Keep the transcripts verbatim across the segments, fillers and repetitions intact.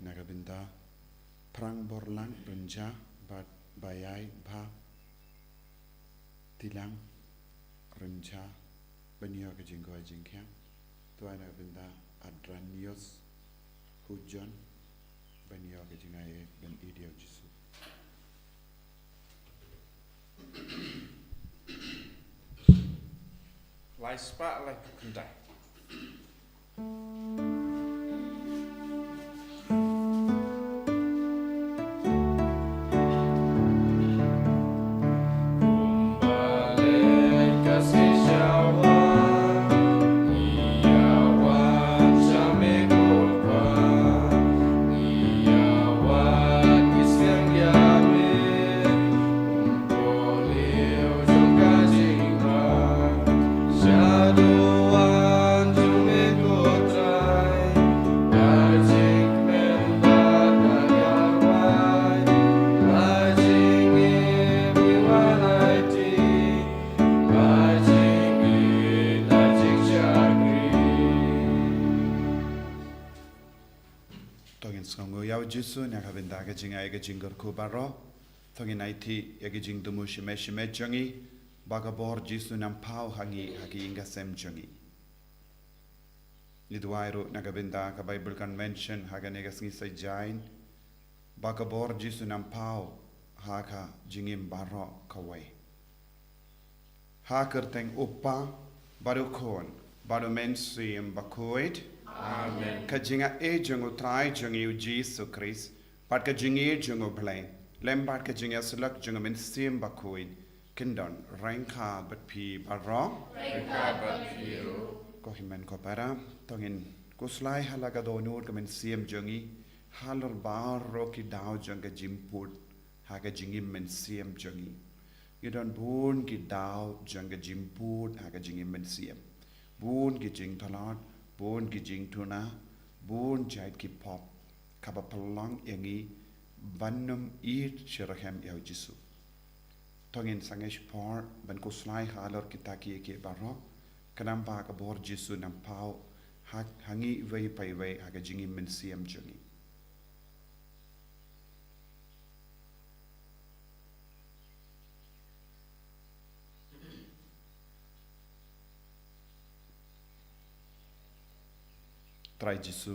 Na ka bynta Phrang Borlang Rynjha bad Baiai Bha Tilang Rynjha ban ïoh ka jingkwah jingkhiah. Duwai na ka bynta Adranius Hujon ban ïoh ka jingai ban ïeit ïa u Jisu. Lai spah laiphew khyndai. To ngin sngewnguh ïa u Jisu na ka bynta ka jingai ka jingkyrkhu baroh. To ngin aiti ïa ka jingthmu shimet shimet jong ngi, ba ka bor Jisu un ym paw ha ngi ha ki ïing ka sem jong ngi. Ngi duwai ruh na ka bynta ka Bible Convention ha kane ka sngi Saitjaiñ, ba ka bor Jisu un ym paw ha ka jingim baroh kawei. Ha ka kyrteng u Kpa bad u Khun bad u Mynsiem Bakhuid. Amen. Ka jingaiei jong u Trai jong ngi u Jisu Khrist bad ka jingïeit jong u Blei lem bad ka jingïasyllok jong u Mynsiem Bakhuid kin don ryngkat bad phi baroh. Ryngkat bad phi ruh. Ko hynmen ko para, to ngin khuslai ha la ka dohnud ka mynsiem jong ngi halor baroh ki daw jong ka jingput ha ka jingim mynsiem jong ngi. Ngi don bun ki daw jong ka jingput ha ka jingim mynsiem. Bun ki jingtlot, bun ki jingtuna, bun jait ki pop kaba pynlong ïa ngi ban ym ïeit shitrhem ïa u Jisu. To ngin sangeh shipor ban khuslai halor kita kiei kiei baroh, khnang ba ka bor Jisu un ym paw ha, ha ngi iwei pa iwei ha ka jingim mynsiem jong ngi. Trai Jisu,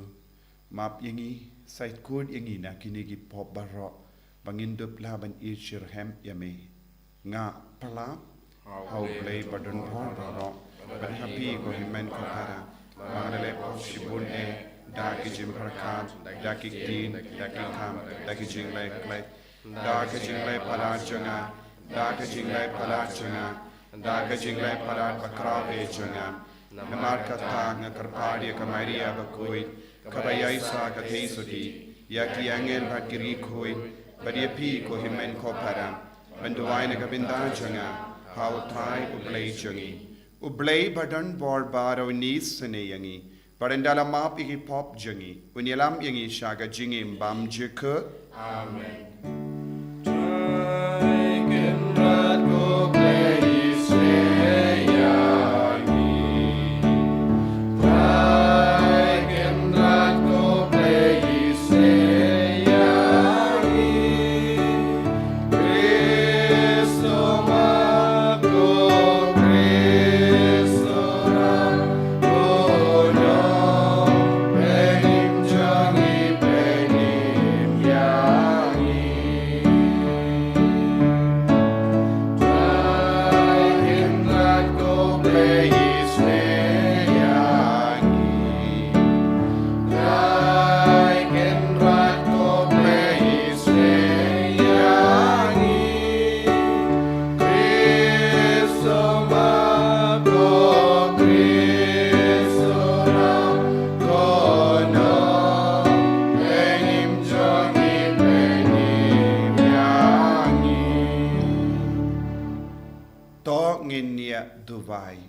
map ïa ngi, sait kut ïa ngi na kine ki pop baroh, ba ngin dup lah ban ïeit shitrhem ïa me. Nga pyrshah ha u Blei badonbor baroh bad ha phi ko hynmen ko para, ba nga la leh pop shibun eh, da ki jingpyrkhat, da ki ktien, da ki kam, da ki jingleh khleh, da ka jingleh palat jong nga, da ka jingleh palat jong nga, da ka jingleh palat bakhraw eh jong nga. Namar kata nga kyrpad ïa ka Maria bakhuid, kaba ïaishah ka theisotti, ïa ki angel bad ki riewkhuid, bad ïa phi ko hynmen ko para, ban duwai na ka bynta jong nga ha u Trai u Blei jong ngi. U Blei badonbor baroh un isynei ïa ngi, bad ynda la map ïa ki pop jong ngi, un ïalam ïa ngi sha ka jingim bymjukut. Amen. To ngin ïa duwai.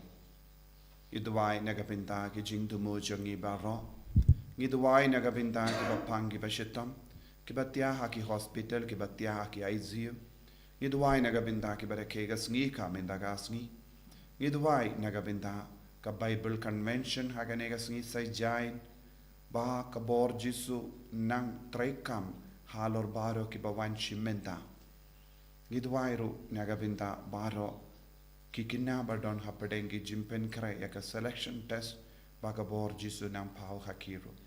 Ngi duwai na ka bynta ki jingthmu jong ngi baroh. Ngi duwai na ka bynta kiba pang kiba shitom, kiba thiah ha ki hospital, kiba thiah ha ki I C U. Ngi duwai na ka bynta kiba rakhe ka sngi ka mynta ka sngi. Ngi duwai na ka bynta ka Bible Convention ha kane ka sngi Saitjaiñ, ba ka bor Jisu nang treikam halor baroh kiba wan shim bynta. Ngi duwai ruh na ka bynta baroh ki khynnah ba don hapdeng ki jingpynkhreh ïa ka selection test, ba ka bor Jisu nang paw ha ki ruh.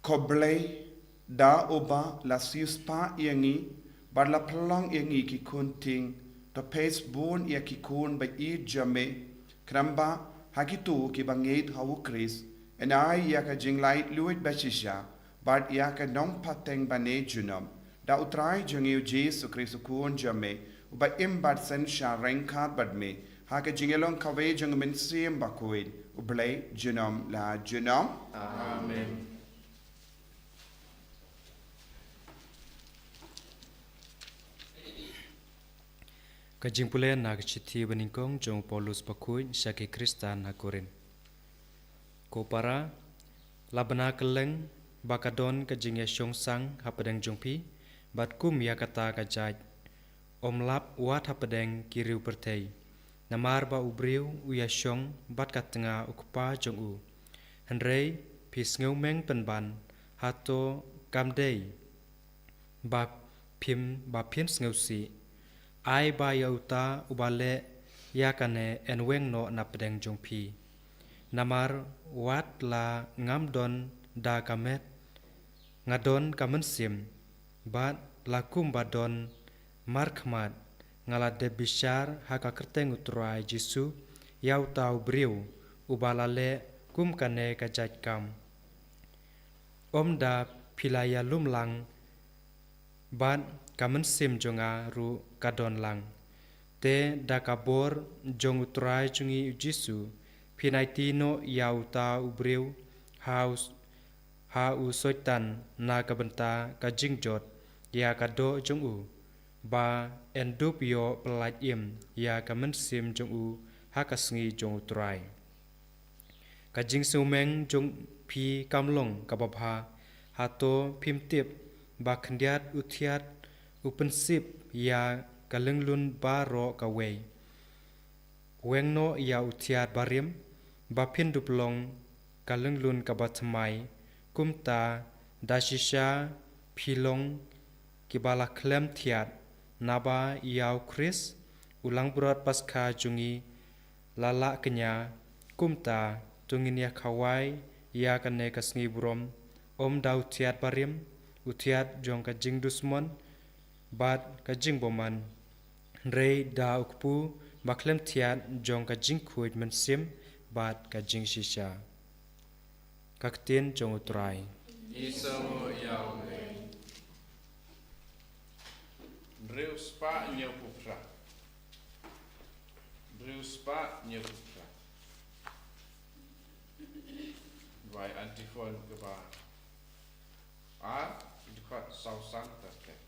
Ko Blei, da uba la siewspah ïa ngi bad la pynlong ïa ngi ki khun tieng, to peit bun ïa ki khun ba ïeit jong me, khnang ba ha kito kiba ngeit ha u Khrist yn ai ïa ka jinglaitluid ba shisha bad ïa ka nongpateng bad ne junom. Da u Trai jong ngi u Jisu Khrist u Khun jong me, uba im bad synshar ryngkat bad me ha ka jingïalong kawei jong u Mynsiem Bakhuid, U Blei junom la junom. Amen. Ka jingpule na ka shithi banyngkong jong u Paulus Bakhuid sha ki Khristan ha Korinth. Ko para, la bna kylleng ba ka don ka jingïashong sang hapdeng jong phi bad kum ïa kata ka jait, ym lap wat hapdeng ki riew pyrthei. Namar ba u briew u ïashong bad ka tnga u kpa jong u. Hynrei phi sngewmeng pynban, hato kam dei ba phim, ba phin sngewsih? Ai ba ïa uta uba leh ïa kane yn weng noh napdeng jong phi. Namar wat la ngam don da ka met, nga don ka mynsiem, bad la kumba don markhmat, nga la dep bishar ha ka kyrteng u Trai Jisu ïa uta u briew uba la leh kum kane ka jait kam. Ym da phi la ïalum lang, bad ka mynsiem jong nga ruh ka don lang. Te da ka bor jong u Trai jong ngi u Jisu, phin aiti noh ïa uta u briew ha u, ha u Soitan na ka bynta ka jingjot ïa ka doh jong u, ba yn dup ïoh pyllait im ïa ka mynsiem jong u ha ka sngi jong u Trai. Ka jingsngewmeng jong phi kam long kaba bha, hato phim tip ba khyndiat u thiat u pynsip ïa ka lynglun baroh kawei? Weng noh ïa u thiat barim, ba phin dup long ka lynglun kaba thymmai. Kumta da shisha phi long kiba la khlem thiat, naba ïa u Khrist u langbrot Paskha jong ngi la lah kñia. Kumta to ngin ïa khawai ïa kane ka sngi burom, ym da u thiat barim, u thiat jong ka jingdusmon bad ka jingbymman, hynrei da u kpu ba khlem thiat jong ka jingkhuid mynsiem bad ka jingshisha. Ka ktien jong u Trai. Isa mo ïa u Blei. Hynriew spah hynñiewphew phra. Hynriew spah hynñiewphew phra. Duwai antiphon kaba ar, dkhot saw san tertek.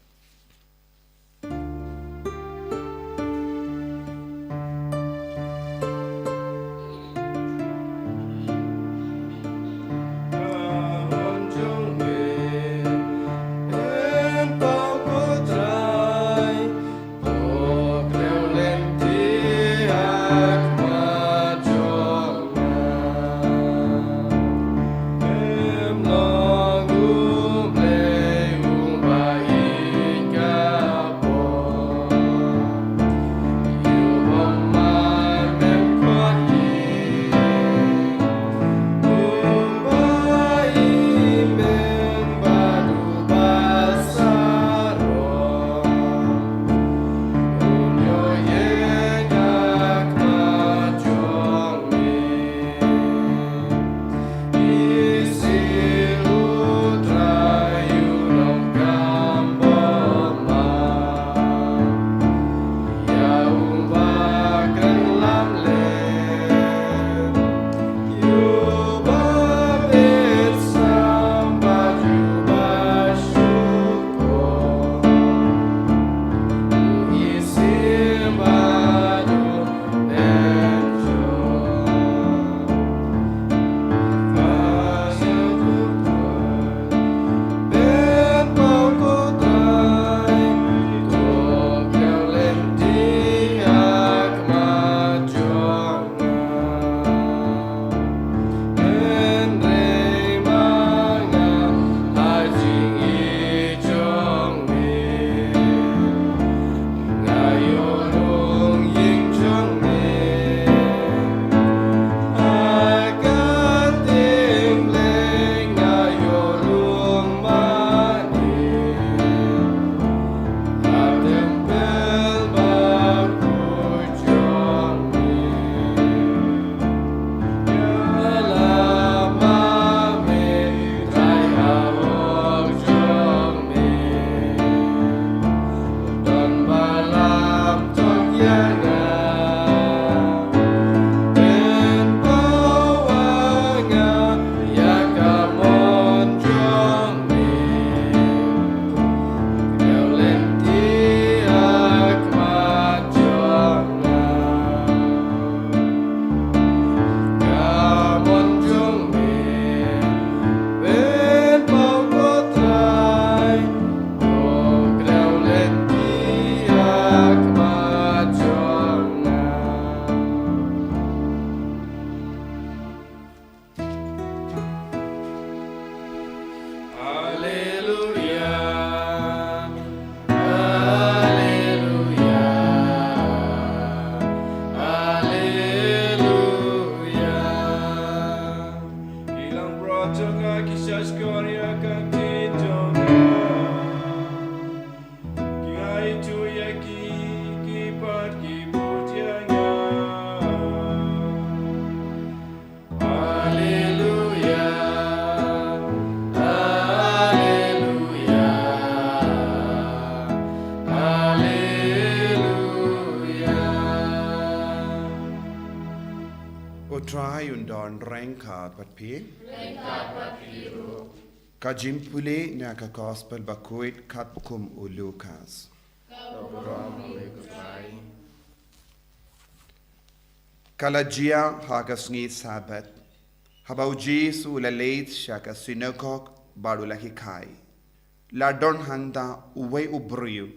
U Trai un don ryngkat bad phi. Ka jingpule na ka Gospel bakhuid katkum u Lukas. Ka la jia ha ka sngi Sabbath, haba u Jisu u la leit sha ka synagog bad u la hikai, la don hangta uwei u briew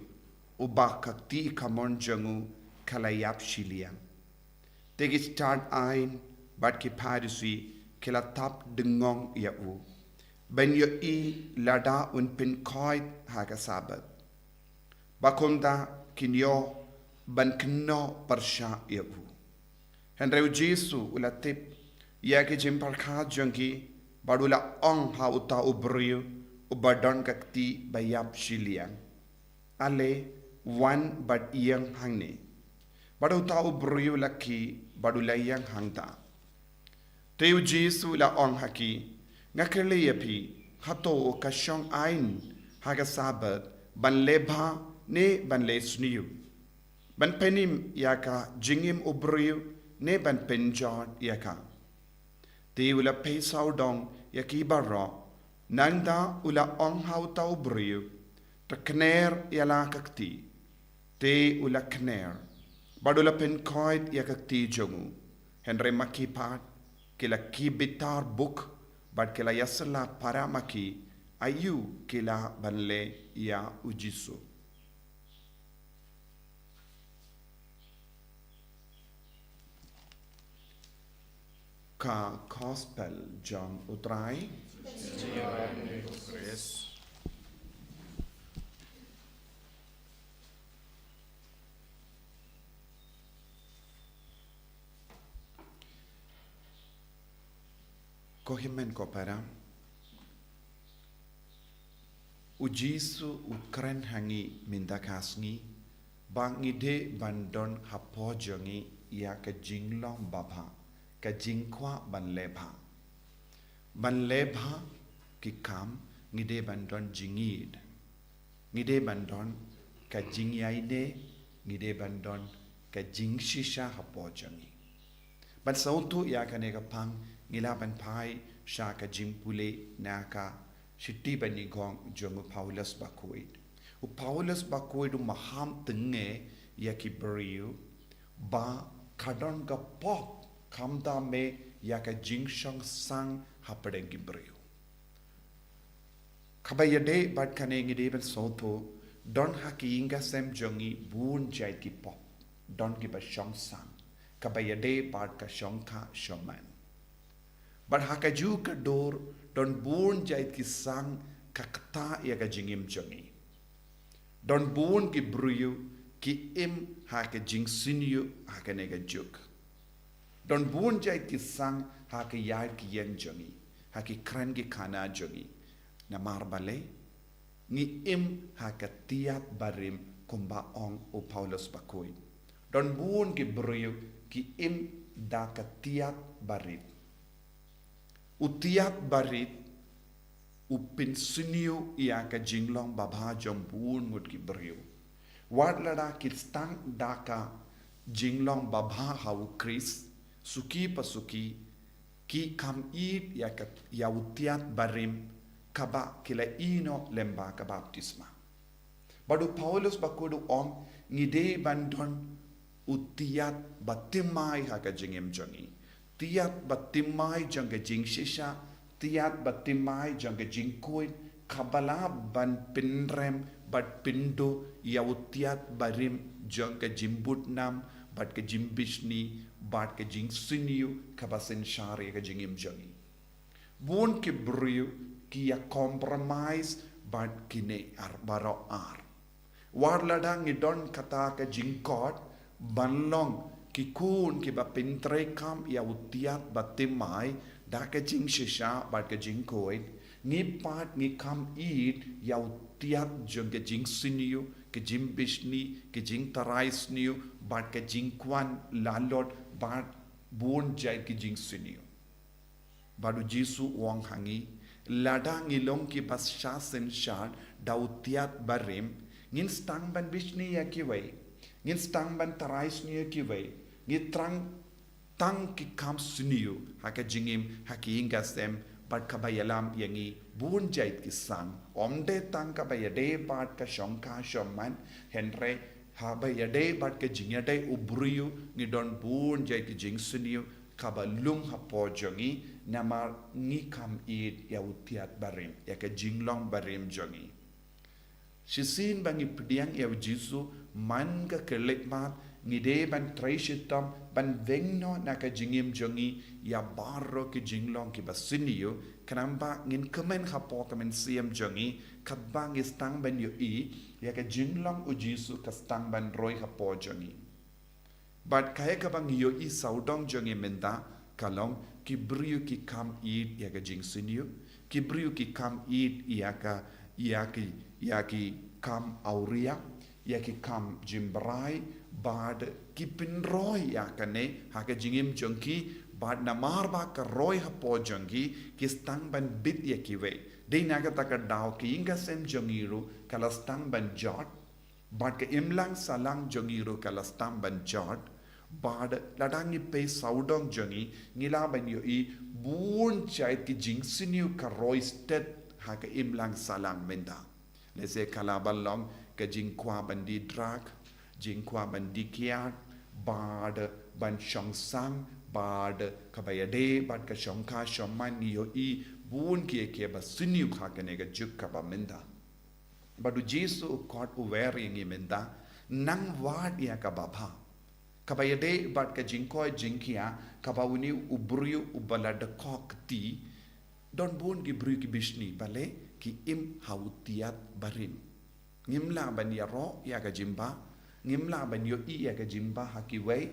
uba ka kti kamon jong u ka la ïap shiliang. Te ki stad aiñ bad ki Pharisi ki la tap dengong ïa u ban ïohi lada un pynkhuid ha ka Sabbath, ba kumta kin ïoh ban kynnoh pyrshah ïa u. Hynrei u Jisu u la tip ïa ki jingpyrkhat jong ki bad u la ong ha uta u briew uba don ka kti ba ïap shiliang, "Ale, wan bad ïeng hangne." Bad uta u briew u la khie bad u la ïeng hangta. Te u Jisu u la ong ha ki, "Nga kylli ïa phi, hato ka shong aiñ ha ka Sabbath ban leh bha ne ban leh sniew? Ban pynim ïa ka jingim u briew ne ban pynjot ïa ka?" Te u la pei sawdong ïa ki baroh. Nangta u la ong ha uta u briew, "Thikner ïa la ka kti." Te u la khner bad u la pynkhuid ïa ka kti jong u. Hynrei ma ki pat ki la khie bitar buk bad ki la ïasylla para ma ki aïu ki lah ban leh ïa u Jisu. Ka Gospel jong u Trai. Ko hynmen ko para, u Jisu u kren ha ngi mynta ka sngi ba ngi dei ban don hapoh jong ngi ïa ka jinglong babha, ka jingkwah ban leh bha. Ban leh bha ki kam, ngi dei ban don jingïeid, ngi dei ban don ka jingïaineh, ngi dei ban don ka jingshisha hapoh jong ngi. Ban sngewthuh ïa kane ka pang, ngi lah ban phai sha ka jingpule na ka shithi banyngkong jong u Paulus bakhuid. U Paulus bakhuid u maham tyngne ïa ki briew ba ka don ka pop khamtam ïa ka jingshongsang hapdeng ki briew. Kaba ïadei bad kane ngi dei ban sngewthuh, don ha ki ïing ki sem jong ngi bun jait ki pop, don kiba shongsang, kaba ïadei bad ka shongkha shongman. Bad ha kajuh ka dur don bun jait ki sang ka ktah ïa ka jingim jong ngi. Don bun ki briew ki im ha ka jingsniew ha kane ka juk. Don bun jait ki sang ha ka ïaid ka ïeng jong ngi, ha ki kren ki khana jong ngi. Namar balei? Ngi im ha ka tiat barim kumba ong u Paulus bakhuid. Don bun ki briew ki im da ka tiat barit. U tiat barit u pynsniew ïa ka jinglong babha jong bun ngut ki briew. Wat lada ki sdang da ka jinglong babha ha u Khrist, suki pa suki, ki kham ïeid ïa ka, ïa u tiat barim kaba ki la ïehnoh lyngba ka baptisma. Bad u Paulus bakhuid u ong, ngi dei ban don u tiat ba thymmai ha ka jingim jong ngi. Tiat ba thymmai jong ka jingshisha, tiat ba thymmai jong ka jingkhuid, kaba lah ban pynrem bad pynduh ïa u tiat barim jong ka jingbud nam, bad ka jingbishni, bad ka jingsniew kaba synshar ïa ka jingim jong ngi. Bun ki briew ki ïa compromise bad kine ar baroh ar. Wat lada ngi don kata ka jingkot ban long ki khun kiba pyntreikam ïa u tiat ba thymmai da ka jingshisha bad ka jingkhuid, ngi pat ngi kham ïeid ïa u tiat jong ka jingsniew, ka jingbishni, ka jingtharai sniew, bad ka jingkwah lalot bad bun jait ki jingsniew. Bad u Jisu u ong ha ngi, lada ngi long kiba shah synshar da u tiat barim, ngin sdang ban bishni ïa kiwei, ngin sdang ban tharai sniew ïa kiwei, ngi thrang tang ki kam sniew ha ka jingim, ha ki ïing ka sem, bad kaba ïalam ïa ngi bun jait ki sang. Ym dei tang kaba ïadei bad ka shongkha shongman, hynrei haba ïadei bad ka jingïadei u briew, ngi don bun jait ki jingsniew kaba lum hapoh jong ngi, namar ngi kam ïeit ïa u tiat barim, ïa ka jinglong barim jong ngi. Shisien ba ngi pdiang ïa u Jisu man ka khyllipmat, ngi dei ban trei shitom ban weng noh na ka jingim jong ngi ïa baroh ki jinglong kiba sniew, khnang ba ngin kmen hapoh ka mynsiem jong ngi, katba ngi sdang ban ïohi ïa ka jinglong u Jisu ka sdang ban roi hapoh jong ngi. Bad kaei kaba ngi ïohi sawdong jong ngi mynta ka long, ki briew ki kam ïeit ïa ka jingsniew, ki briew ki kam ïeit ïa ka, ïa ki, ïa ki kam awria, ïa ki kam jingbrai, bad ki pynroi ïa kane ha ka jingim jong ki, bad namar ba ka roi hapoh jong ki, ki sdang ban bit ïa kiwei. Dei na kata ka daw ka ïing ka sem jong ngi ruh ka la sdang ban jot, bad ka imlang sahlang jong ngi ruh ka la sdang ban jot, bad lada ngi peit sawdong jong ngi, ngi lah ban ïohi bun jait ki jingsniew ka roi stet ha ka imlang sahlang mynta. Lehse ka lah ban long ka jingkwah ban die drug, jingkwah ban die kiad, bad ban shong sang, bad kaba ïadei bad ka shongkha shongman, ngi ïohi bun kiei kiei ba sniew ha kane ka juk kaba mynta. Bad u Jisu u khot u wer ïa ngi mynta, nang wad ïa kaba bha. Kaba ïadei bad ka jingkoit jingkhiah, kaba une u briew uba la dkhot kti, don bun ki briew ki bishni, balei? Ki im ha u tiat barim. Ngim lah ban ïaroh ïa ka jingbha, ngim lah ban ïohi ïa ka jingbha ha kiwei,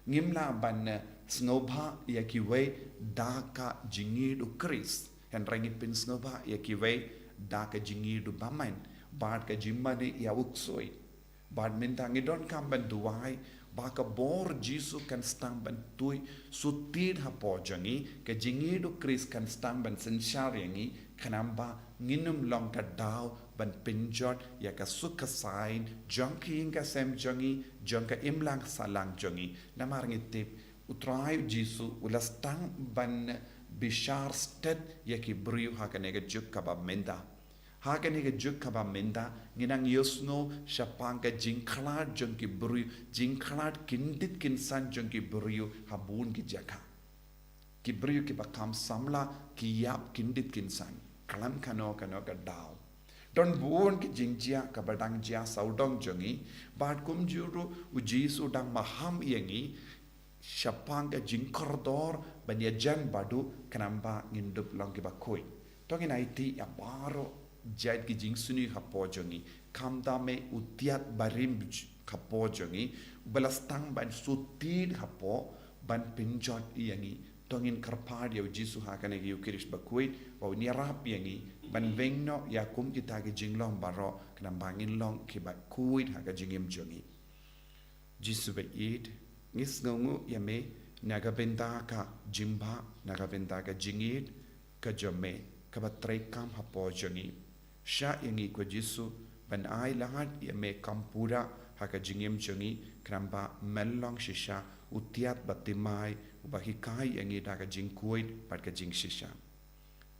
ngim lah ban, eh, sngewbha ïa kiwei da ka jingïeit u Khrist. Hynrei ngi pynsngewbha ïa kiwei da ka jingïeit u bymman, bad ka jingmane ïa u ksuid. Bad mynta ngi donkam ban duwai ba ka bor Jisu kan sdang ban tuid sutied hapoh jong ngi, ka jingïeit u Khrist kan sdang ban synshar ïa ngi, khnang ba ngin ym long ka daw ban pynjot ïa ka suk ka saiñ jong ka ïing ka sem jong ngi, jong ka imlang sahlang jong ngi. Namar ngi tip u Trai Jisu u la sdang ban bishar stet ïa ki briew ha kane ka juk kaba mynta. Ha kane ka juk kaba mynta, ngi nang ïohsngew shaphang ka jingkhlad jong ki briew, jingkhlad kyndit kynsan jong ki briew ha bun ki jaka. Ki briew kiba kham samla ki ïap kyndit kynsan khlem kano kano ka daw. Don bun ki jingjia kaba dang jia sawdong jong ngi, bad kumjuh ruh u Jisu u dang maham ïa ngi shaphang ka jingkordor ban ïajan baduh, khnang ba ngin dup long kiba khuid. To ngin aiti ïa baroh jait ki jingsniew hapoh jong ngi, khamtam eh u tiat barim j-, hapoh jong ngi, uba la sdang ban sutied hapoh ban pynjot ïa ngi. To ngin kyrpad ïa u Jisu ha kane ka Ïukharist bakhuid ba un ïarap ïa ngi ban weng noh ïa kum kita ki jinglong baroh, khnang ba ngin long kiba khuid ha ka jingim jong ngi. Jisu ba ïeit, ngi sngewnguh ïa me na ka bynta ka jingbha, na ka bynta ka jingïeit ka jong me kaba treikam hapoh jong ngi. Shah ïa ngi ko Jisu ban ai lad ïa me kam pura ha ka jingim jong ngi, khnang ba men long shisha u tiat ba thymmai uba hikai ïa ngi da ka jingkhuid bad ka jingshisha.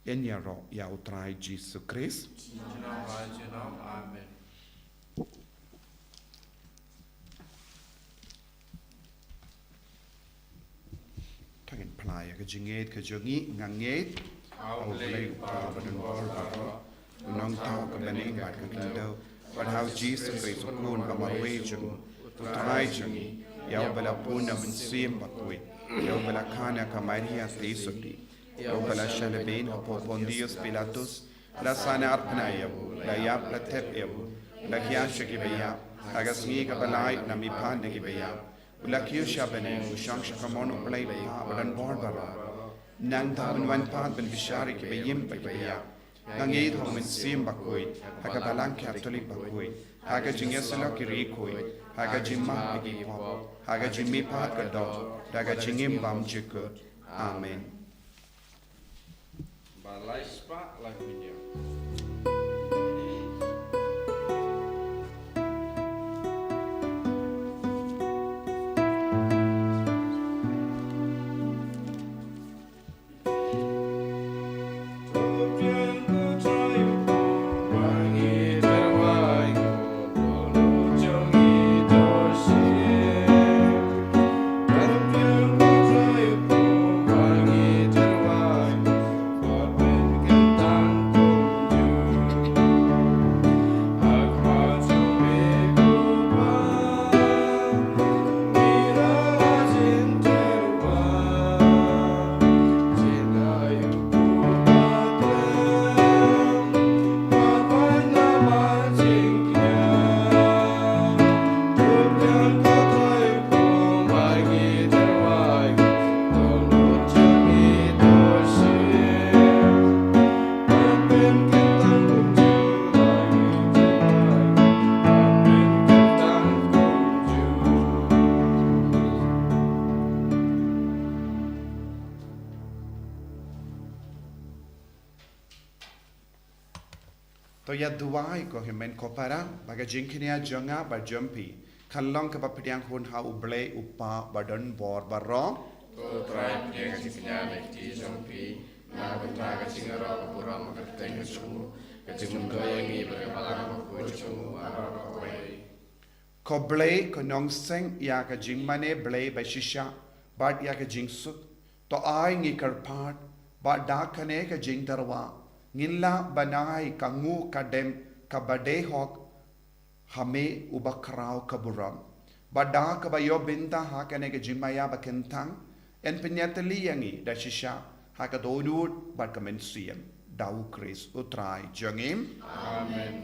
Yn ïaroh ïa u Trai Jisu Khrist. Junom ba junom. Amen. To ngin phla ïa ka jingngeit ka jong ngi, nga ngeit ha U Blei U Kpa ba donbor baroh, U Nongthaw ka bneng bad ka khyndew, bad ha U Jisu Khrist U Khun ba marwei jong U Trai jong ngi, ïa uba la pun na u Mynsiem Bakhuid, ïa uba la kha na ka Maria Theisotti, ïa uba la shah lehbeiñ hapoh Pontius Pilatus, la sah na arpna ïa u, la ïap, la thep ïa u, la khia sha kiba ïap, ha ka sngi kaba lai u la mihpat na kiba ïap, u la kiew sha bneng, u shong sha kamon U Blei U Kpa ba donbor baroh. Nangta un wan pat ban bishar ïa kiba im bad kiba ïap. Nga ngeit ha U Mynsiem Bakhuid, ha ka Balang Katholik bakhuid, ha ka jingïasyllok ki riewkhuid, ha ka jingmap ïa ki pop, ha ka jingmihpat ka doh, da ka jingim bymjukut. Amen. Ba lai spah lai hynñiew. To ïa duwai ko hynmen ko para, ba ka jingkñia jong nga bad jong phi kan long kaba pdiang hun ha U Blei U Kpa badonbor baroh. To Trai, pdiang ka jingkñia na ki kti jong phi na ka bynta ka jingïaroh ka burom ka kyrteng jong u, ka jingmyntoi ïa ngi bad ka balang bakhuid jong u baroh kawei. Ko Blei ko nongseng ïa ka jingmane Blei bashisha bad ïa ka jingsuk, to ai ngi kyrpad ba da kane ka jingtyrwa ngin lah ban ai ka nguh ka dem kaba dei hok ha me uba khraw ka burom. Ba da kaba ïoh bynta ha kane ka jingmaïa bakyntang, yn pynïatylli ïa ngi da shisha ha ka dohnud bad ka mynsiem, da U Khrist U Trai jong ngi. Amen.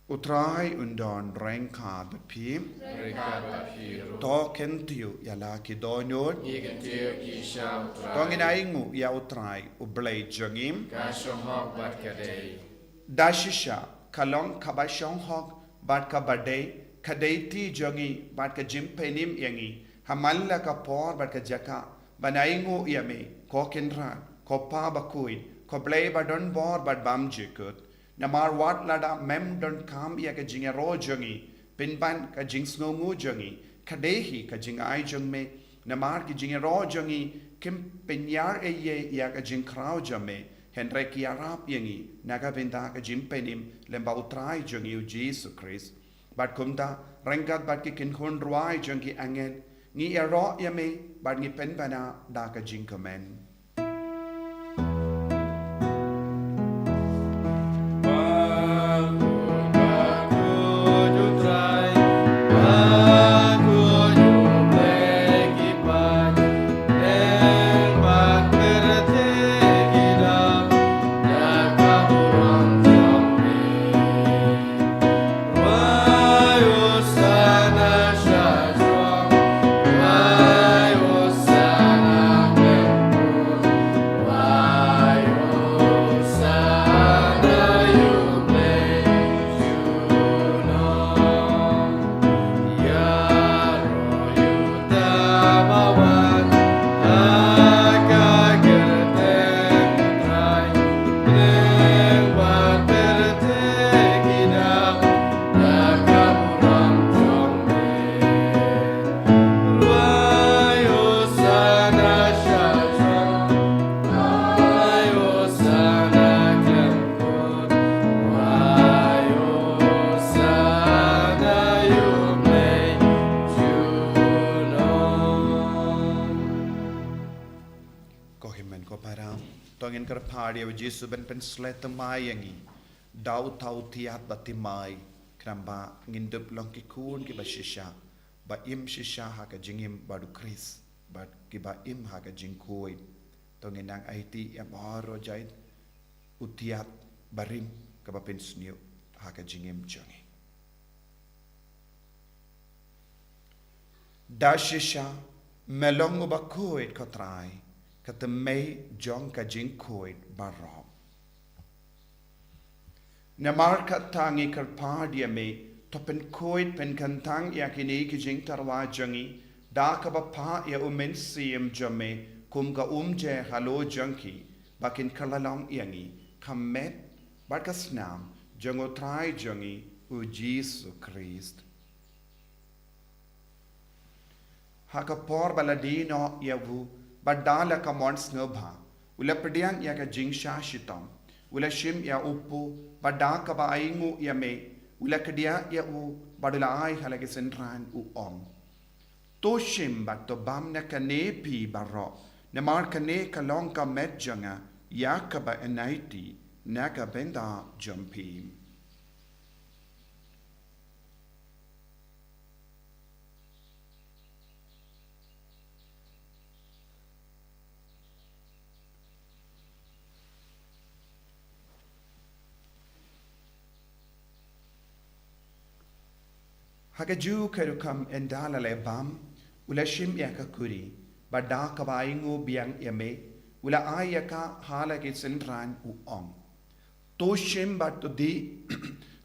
U Trai un don ryngkat bad phi. Ryngkat bad phi ruh. To kyntiew ïa la ki dohnud. Ngi kyntiew ïa ki sha U Trai. To ngin ainguh ïa U Trai U Blei jong ngi. Ka shong hok bad ka dei. Da shisha ka long kaba shong hok bad kaba dei, ka dei kti jong ngi bad ka jingpynim ïa ngi ha man la ka por bad ka jaka ban ainguh ïa me, ko Kynrad, ko Pa bakhuid, ko Blei badonbor bad bymjukut. Namar wat lada mem donkam ïa ka jingïaroh jong ngi, pynban ka jingsngewnguh jong ngi ka dei hi ka jingai jong me. Namar ki jingïaroh jong ngi kim pynïar ei ei ïa ka jingkhraw jong me, hynrei ki ïarap ïa ngi na ka bynta ka jingpynim lyngba U Trai jong ngi U Jisu Khrist. Bad kumta, ryngkat bad ki kynhun rwai jong ki angel, ngi ïaroh ïa me bad ngi pynbna da ka jingkmen. Ko hynmen ko para, to ngin kyrpad ïa U Jisu ban pynshlei thymmai ïa ngi da uta u thiat ba thymmai, khnang ba ngin dup long ki khun kiba shisha, ba im shisha ha ka jingim bad U Khrist, bad kiba im ha ka jingkhuid. To ngin nang aiti ïa baroh jait u thiat barim kaba pynsniew ha ka jingim jong ngi. Da shisha me long uba khuid ko Trai, ka thymmei jong ka jingkhuid baroh. Namar kata ngi kyrpad ïa me, to pynkhuid pynkyntang ïa kine ki jingtyrwa jong ngi da kaba phah ïa U Mynsiem jong me kum ka umjer halor jong ki, ba kin kylla long ïa ngi ka met bad ka snam jong U Trai jong ngi U Jisu Khrist. Ha ka por ba la die noh ïa u, bad da la ka mon sngewbha, u la pdiang ïa ka jingshah shitom, u la shim ïa u kpu, bad da kaba ainguh ïa me, u la kdiah ïa u, bad u la ai ha la ki synran, u ong: To shim bad to bam na kane phi baroh, namar kane ka long ka met jong nga, ïa kaba yn aiti na ka bynta jong phi. Ha kajuh ka rukom ynda la leh bam, u la shim ïa ka kuri, bad da kaba ainguh biang ïa me, u la ai ïa ka ha la ki synran, u ong: To shim bad to dih,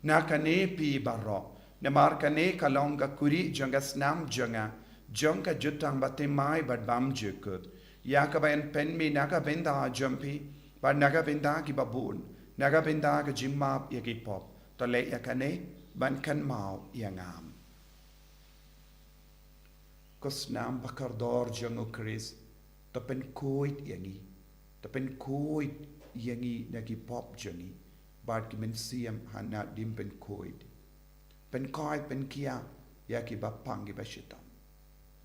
Na kane phi baroh, namar kane ka long ka kuri jong ka snam jong nga, jong ka jutang bathymmai bad bymjukut, ïa kaba yn pynmih na ka bynta jong phi bad na ka bynta kiba bun, na ka bynta ka jingmap ïa ki pop. To leh ïa kane ban kynmaw ïa nga. Ko snam bakordor jong U Khrist, to pynkhuid ïa ngi, to pynkhuid ïa ngi na ki pop jong ngi bad ki mynsiem ha na dim pynkhuid. Pynkhuid, pynkhiah ïa kiba pang kiba shitom.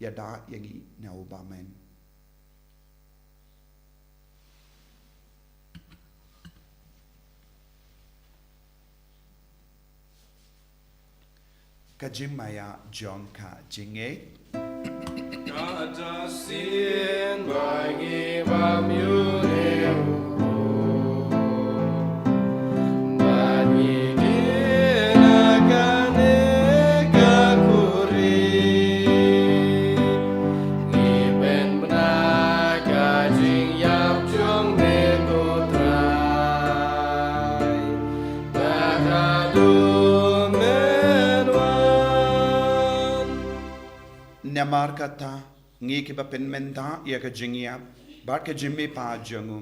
Ïada ïa ngi na u bymman. Ka jingmaïa jong ka jingngeit. Kata sien ba ngi bam ïu ne u, ba ngi dien na kane ka kuri. Ngi pynbna ka jingïap jong me ko Trai, ba haduh men wan. Namar kata, ngi kiba pynmynta ïa ka jingïap bad ka jingmihpat jong u,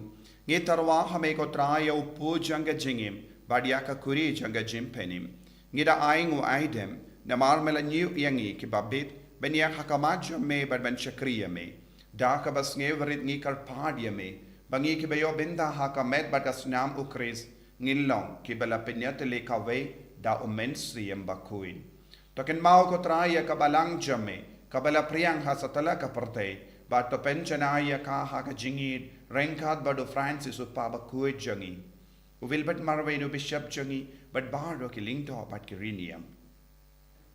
ngi tyrwa ha me ko Trai ïa u pud jong ka jingim bad ïa ka kuri jong ka jingpynim. Ngi da ai nguaidem, namar me la ñiew ïa ngi kiba bit ban ïaid ha khmat jong me bad ban shakri ïa me. Da kaba sngewrit ngi kyrpad ïa me ba ngi kiba ïoh bynta ha ka met bad ka snam U Khrist ngin long kiba la pynïatylli kawei da U Mynsiem Bakhuid. To kynmaw ko Trai ïa ka balang jong me kaba la phriang ha satlak ka pyrthei, bad to pynjanai ïa ka ha ka jingïeid ryngkat bad u Francis u Kpa Bakhuid jong ngi, u Wilbert Marwein u Bishop jong ngi, bad baroh ki lyngdoh bad ki riewniam.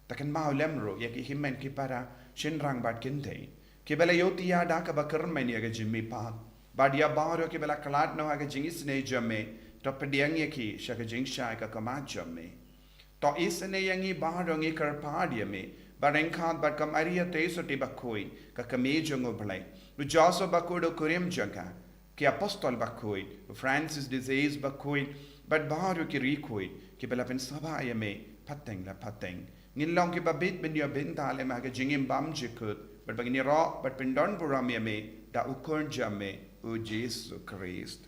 To kynmaw lem ruh ïa ki hynmen ki para, shynrang bad kynthei, kiba la ïohthiah da kaba kyrmen ïa ka jingmihpat, bad ïa baroh kiba la khlad noh ha ka jingisynei jong me. To pdiang ïa ki sha ka jingshai ka khmat jong me. To isynei ïa ngi baroh, ngi kyrpad ïa me, ba ryngkat bad ka Maria Theisotti Bakhuid, ka Kmie jong U Blei, u Joseph Bakhuid u kurim jong ka, ki Apostol Bakhuid, u Francis de Sales Bakhuid, bad baroh ki riewkhuid kiba la pynsngewbha ïa me pateng la pateng, ngin long kiba bit ban ïoh bynta lem ha ka jingim bymjukut, bad ba ngin ïaroh bad pyndonburom ïa me da U Khun jong me, U Jisu Khrist.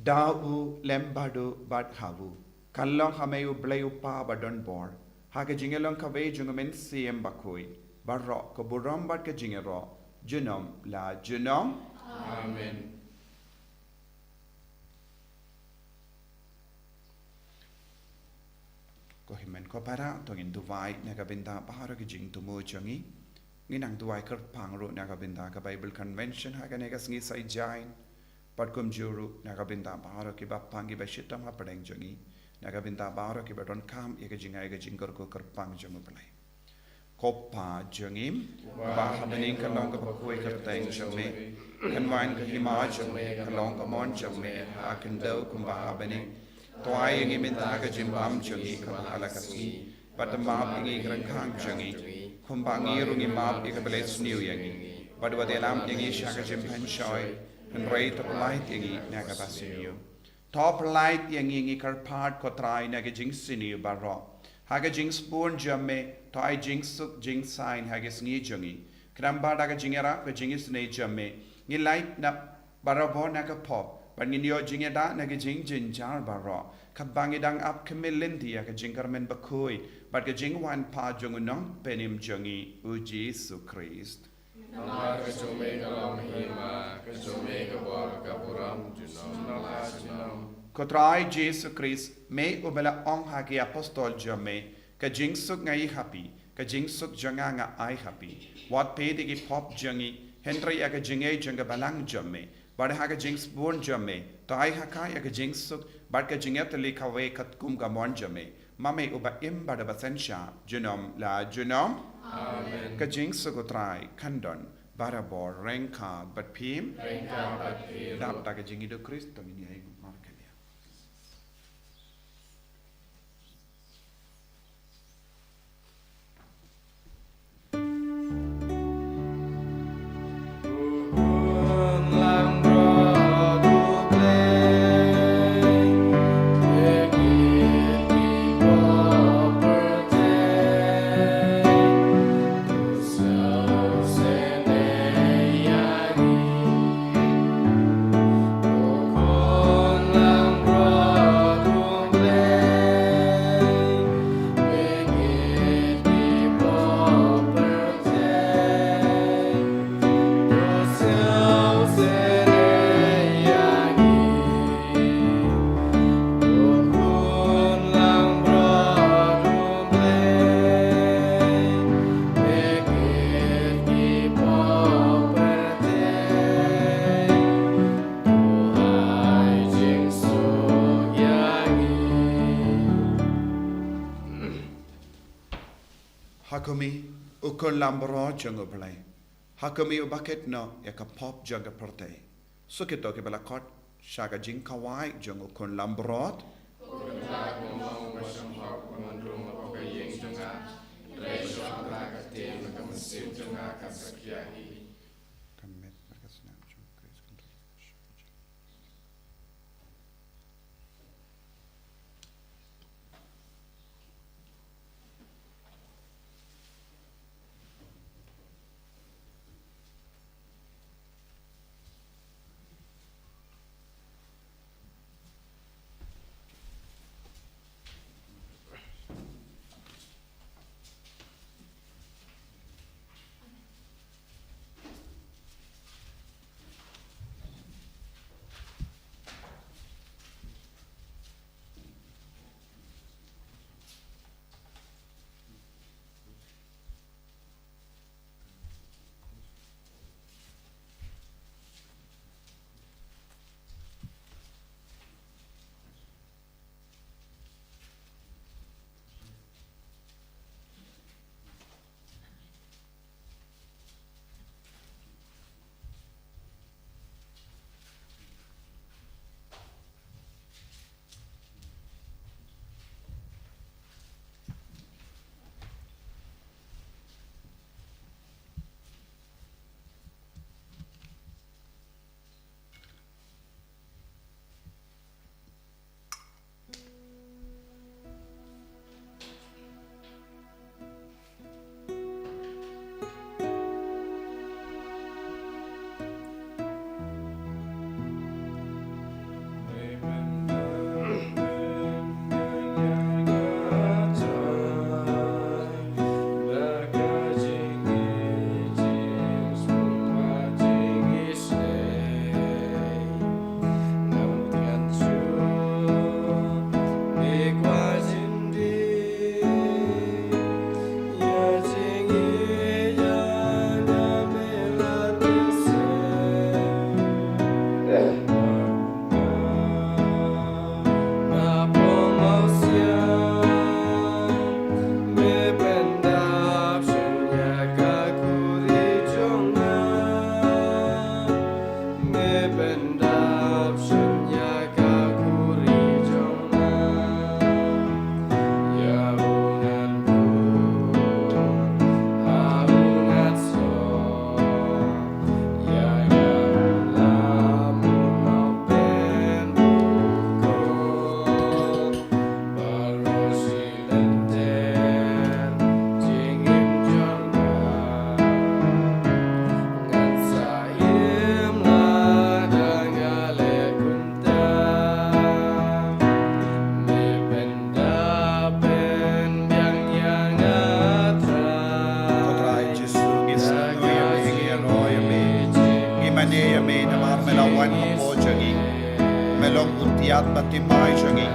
Da u lem bad u bad ha u, kan long ha me U Blei U Kpa badonbor, ha ka jingïalong kawei jong U Mynsiem Bakhuid, baroh ka burom bad ka jingïaroh, junom la junom. Amen. Ko hynmen ko para, to ngin duwai na ka bynta baroh ki jingthmu jong ngi. Ngin nang duwai kyrpang ruh na ka bynta ka Bible Convention ha kane ka sngi Saitjaiñ, bad kumjuh ruh na ka bynta baroh kiba pang kiba shitom hapdeng jong ngi, na ka bynta baroh kiba donkam ïa ka jingai ka jingkyrkhu kyrpang jong U Blei. Ko Pa jong ngi, ba ha bneng, ka long kaba khuid kyrteng jong me. Kan wan ka hima jong me, kan long ka mon jong me ha khyndew kumba ha bneng. To ai ïa ngi mynta ka jingbam jong ngi kaba ha la ka sngi, bad to map ïa ngi ki ryngkang jong ngi, kumba ngi ruh ngi map ïa kiba leh sniew ïa ngi. Bad wat ïalam ïa ngi sha ka jingpynshoi, hynrei to pyllait ïa ngi na kaba sniew. To pyllait ïa ngi, ngi kyrpad ko Trai, na ka jingsniew baroh. Ha ka jingsbun jong me, to ai jingsuk jingsaiñ ha ka sngi jong ngi. Khnang ba da ka jingïarap ka jingisynei jong me, ngin lait na barabor na ka pop, bad ngin ïoh jingïada na ka jingjynjar baroh, katba ngi dang ap khmih lynti ïa ka jingkyrmen bakhuid bad ka jingwan pat jong U Nongpynim jong ngi, U Jisu Khrist. Namar ka jong me ka long ka hima, ka jong me ka bor, ka burom, junom la junom. Ko Trai Jisu Khrist, me uba la ong ha ki apostol jong me, ka jingsuk nga ai ha phi, ka jingsuk jong nga nga ai ha phi. Wat peit ïa ki pop jong ngi, hynrei ïa ka jingngeit jong ka balang jong me. Bad ha ka jingsbun jong me, to ai ha ka ïa ka jingsuk bad ka jingïatylli kawei katkum ka mon jong me, ma me uba im bad uba synshar, junom la junom. Amen. Ka jingsuk U Trai kan don barabor ryngkat bad phi. Ryngkat bad phi. Dap da ka jingïeit U Khrist, to ngin ïa ïeng markylliang. U khun lambrot jong U Blei, ha khmih u bakit noh ïa ka pop jong ka pyrthei. Sa kito kiba la khot sha ka jingkhawai jong u khun lambrot. Ka met bad ka snam jong Khrist. Ko Trai Jisu, ngi sngew ïa me, ngi ïaroh ïa me, ngi mane ïa me namar me la wan hapoh jong ngi. Me long u tiat ba thymmai jong ngi,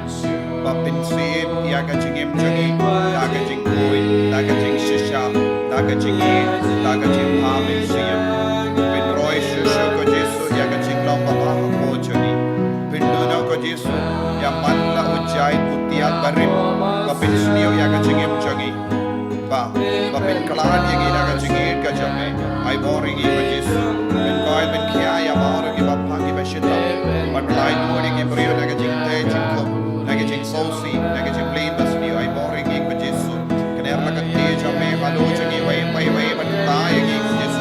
ba pynsyier ïa ka jingim jong ngi da ka jingkhuid, da ka jingshisha, da ka jingïeit, da ka jingbha mynsiem. Pynroi shuh shuh ko Jisu ïa ka jinglong babha hapoh jong ngi. Pynduh noh ko Jisu ïa man la u jait u tiat barim ba pynsniew ïa ka jingim jong ngi. Ba, ba pynkylla ïa ngi da ka jingïeit ka jong me. Ai bor ïa ngi ko Jisu. Pynkoit pynkhia ïa baroh kiba phang kiba shitom. Ban pyllait bor ïa ngi briew na ka jingtei jingkhup, na ka jingsngewsih, na ka jingplie ba sniew. Ai bor ïa ngi ko Jisu. Kane la ka kti jong me, ba la jong ngi wei wei wei ban kta ïa ngi ko Jisu.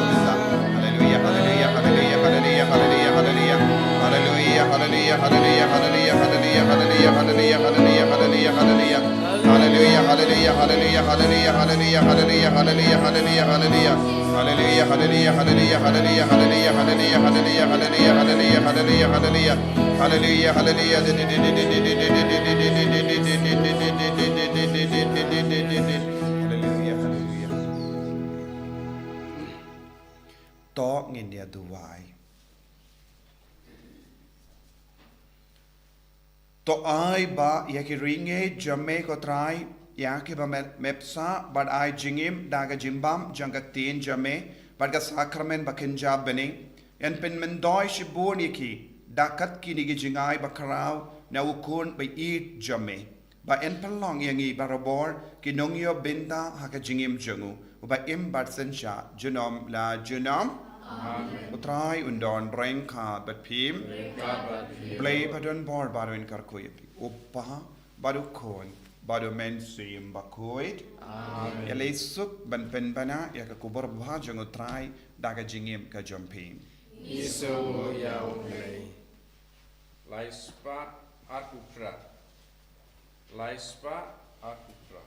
Haleluia, haleluia, haleluia, haleluia, haleluia, haleluia. Haleluia, haleluia, haleluia, haleluia, haleluia, haleluia, haleluia, haleluia, haleluia. Haleluya, haleluya, haleluya, haleluya, haleluya, haleluya, haleluya, haleluya, haleluya. Haleluya, haleluya, haleluya, haleluya, haleluya, haleluya, haleluya, haleluya, haleluya, haleluya, haleluya. Haleluya, haleluya. Haleluya, haleluya. To ngin ïa duwai. To ai ba ïa ki ri ngeit jong me ko Trai, ïa kiba me, me pynshah bad ai jingim da ka jingbam jong ka ktien jong me bad ka sakramen ba kynja bneng, yn pynmyntoi shibun ïa ki da kat kine ki jingai ba khraw na u Khun ba ïeit jong me, ba yn pynlong ïa ngi barabor ki nongïoh bynta ha ka jingim jong u. uba im bad synshar junom la junom. U Trai un don ryngkat bad phi. Blei ba don bor baroh un kyrkhu ïa phi. U Kpa bad u Khun bad u Mynsiem Bakhuid. Ïaleh suk ban pynbna ïa ka khubor babha jong u Trai da ka jingim ka jong phi. Ïasoh ïa U Blei. Lai spah arphew phra. Lai spah arphew phra.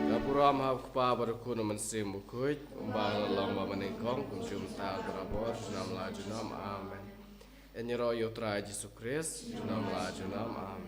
Ka burom ha u Kpa bad u Khun, u Mynsiem Bakhuid, uba la long, uba mynnyngkong, kumjuh mynta, barabor, junom la junom. Amen. Ïaroh ïa u Trai Jisu Khrist, junom la junom. Amen.